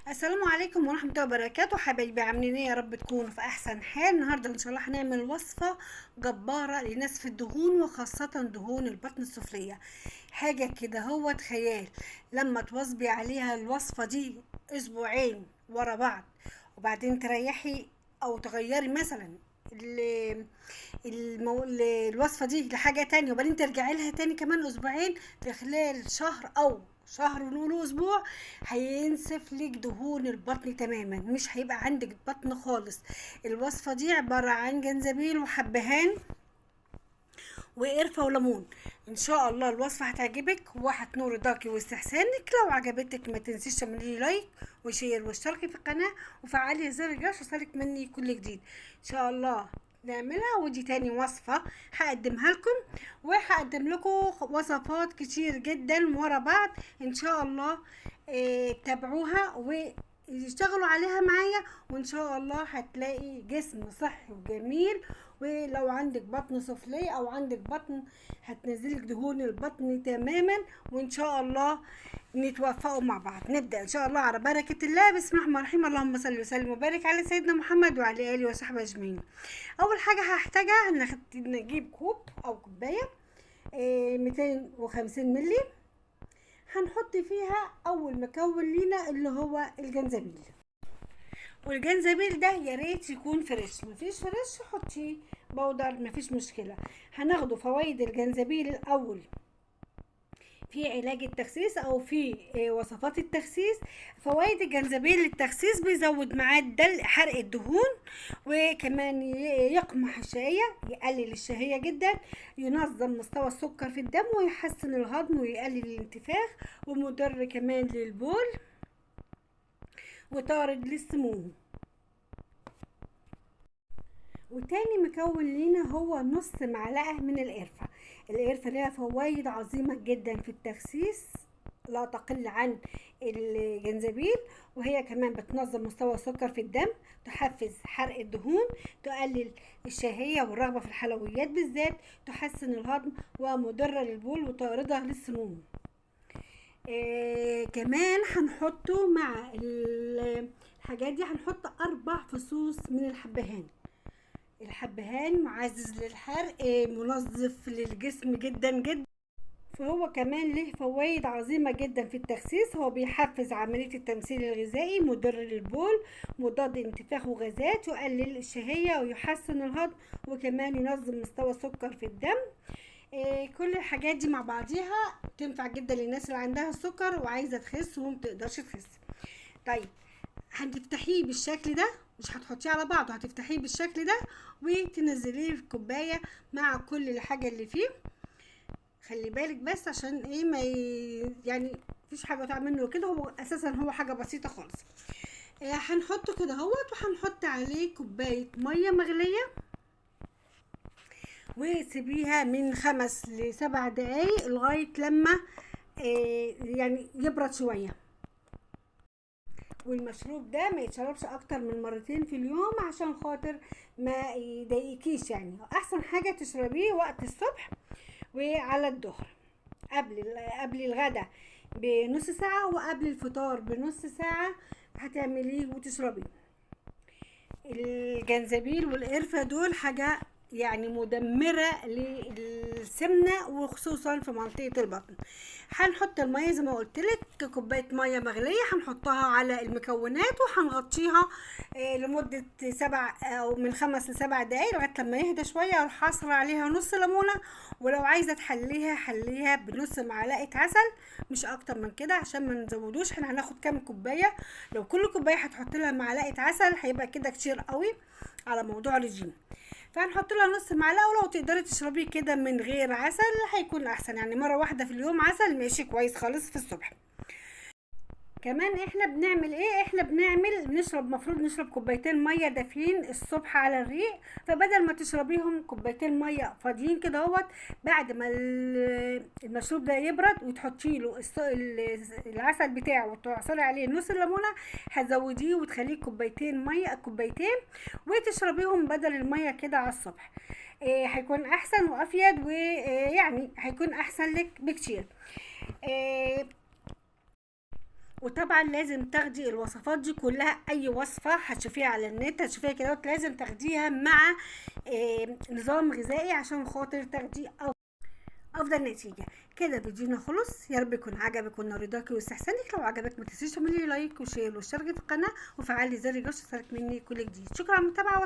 السلام عليكم ورحمة الله وبركاته حبايبي، عاملين ايه؟ يا رب تكونوا في احسن حال. النهارده ان شاء الله هنعمل وصفة جبارة لنسف الدهون، وخاصة دهون البطن السفلية. حاجة كده هو خيال لما تواظبي عليها الوصفة دي اسبوعين ورا بعض، وبعدين تريحي او تغيري مثلا الوصفة دي لحاجة تانية، وبعدين ترجعي لها تاني كمان اسبوعين. في خلال شهر او شهر ونقول اسبوع هينسف لك دهون البطن تماما، مش هيبقى عندك بطن خالص. الوصفة دي عبارة عن جنزبيل وحبهان وقرفة وليمون. ان شاء الله الوصفة هتعجبك وهتنور رضاكي واستحسانك. لو عجبتك ما تنسيش تعملي لي like و share واشتركي في القناة وفعلي زر الجرس يوصلك مني كل جديد. ان شاء الله نعملها، ودي تاني وصفة هقدمها لكم، وهقدم لكم وصفات كتير جدا ورا بعض ان شاء الله. تابعوها واشتغلوا عليها معايا، وان شاء الله هتلاقي جسم صحي وجميل. ولو عندك بطن سفلية او عندك بطن هتنزلك دهون البطن تماما، وان شاء الله نتوفقوا مع بعض. نبدأ ان شاء الله على بركة الله. بسم الله الرحمن الرحيم. اللهم صل وسلم وبارك على سيدنا محمد وعلى اله وصحبه اجمعين. اول حاجة هحتاجها نجيب كوب او كوباية، 250 ملي، هنحط فيها اول مكون لينا اللي هو الجنزبيل. والجنزبيل ده يا ريت يكون fresh، مفيش fresh حطيه powder مفيش مشكلة. هناخده فوائد الجنزبيل الاول في علاج التخسيس او في وصفات التخسيس. فوائد الجنزبيل للتخسيس بيزود معدل حرق الدهون، وكمان يقمح الشهية، يقلل الشهية جدا، ينظم مستوى السكر في الدم، ويحسن الهضم ويقلل الانتفاخ، ومضر كمان للبول، وطارد للسموم. وتاني مكون لينا هو نص معلقة من القرفة. القرفة ليها فوائد عظيمة جدا في التخسيس لا تقل عن الجنزبيل، وهي كمان بتنظم مستوى السكر في الدم، تحفز حرق الدهون، تقلل الشهية والرغبة في الحلويات بالذات، تحسن الهضم، ومضرة للبول وطاردة للسموم. كمان هنحطه مع الحاجات دي، هنحط 4 فصوص من الحبهان. الحبهان معزز للحرق، منظف للجسم جدا جدا، فهو كمان له فوائد عظيمة جدا في التخسيس. هو بيحفز عملية التمثيل الغذائي، مضر للبول، مضاد انتفاخ وغازات، يقلل الشهية ويحسن الهضم، وكمان ينظم مستوى السكر في الدم. كل الحاجات دي مع بعضيها تنفع جدا للناس اللي عندها السكر وعايزة تخس وما تقدرش تخس. هتفتحيه بالشكل ده، مش هتحطيه على بعضه، هتفتحيه بالشكل ده وتنزليه في كوباية مع كل الحاجة اللي فيه. خلي بالك بس عشان ايه ما يعني مفيش حاجة تقع منه كده، هو اساسا هو حاجة بسيطة خالص. هنحطه كده اهوت، وهنحط عليه كوباية مية مغليه، وسيبيها من 5 ل7 دقايق لغاية لما يبرد شوية. والمشروب ده ما يتشربش اكتر من مرتين في اليوم عشان خاطر ما يضايقكيش، احسن حاجة تشربيه وقت الصبح وعلى الظهر، قبل الغدا بنص ساعة وقبل الفطار بنص ساعة هتعمليه وتشربيه. الجنزبيل والقرفه دول حاجة مدمرة للسمنه، وخصوصا في منطقة البطن. هنحط المية زي ما قلت لك، كوباية مية مغليه هنحطها على المكونات، وهنغطيها، لمدة 7 او من 5 ل7 دقايق لغاية لما يهدى شوية. هحصر عليها نص ليمونه، ولو عايزه تحليها حليها بنص معلقه عسل، مش اكتر من كده عشان ما نزودوش. احنا هناخد كام كوباية، لو كل كوباية هتحط لها معلقه عسل هيبقى كده كتير قوي على موضوع الرجيم، فهنحط لها نص معلقه. ولو تقدري تشربيه كده من غير عسل هيكون احسن، مرة واحدة في اليوم عسل ماشي كويس خالص في الصبح. كمان احنا بنعمل ايه؟ احنا بنشرب، مفروض نشرب كوبايتين مية دافيين الصبح على الريق، فبدل ما تشربيهم كوبايتين مية فاضيين كده اهوت، بعد ما المشروب ده يبرد وتحطي له العسل بتاعه وتعصري عليه نص الليمونه، هتزوديه وتخليه كوبايتين مية، كوبايتين، وتشربيهم بدل المية كده على الصبح. هيكون احسن وافيد، ويعني هيكون احسن لك بكتير. وطبعا لازم تاخدي الوصفات دي كلها، اي وصفه هتشوفيها على النت هتشوفيها كده لازم تاخديها مع نظام غذائي عشان خاطر تاخدي افضل نتيجة. كده فيديونا خلص، يا رب يكون عجبك ونرضاكي واستحسنك. لو عجبك ما تنسيش تعملي like و share واشتركي في القناة وفعلي زر الجرس يوصلك مني كل جديد. شكرا على المتابعة.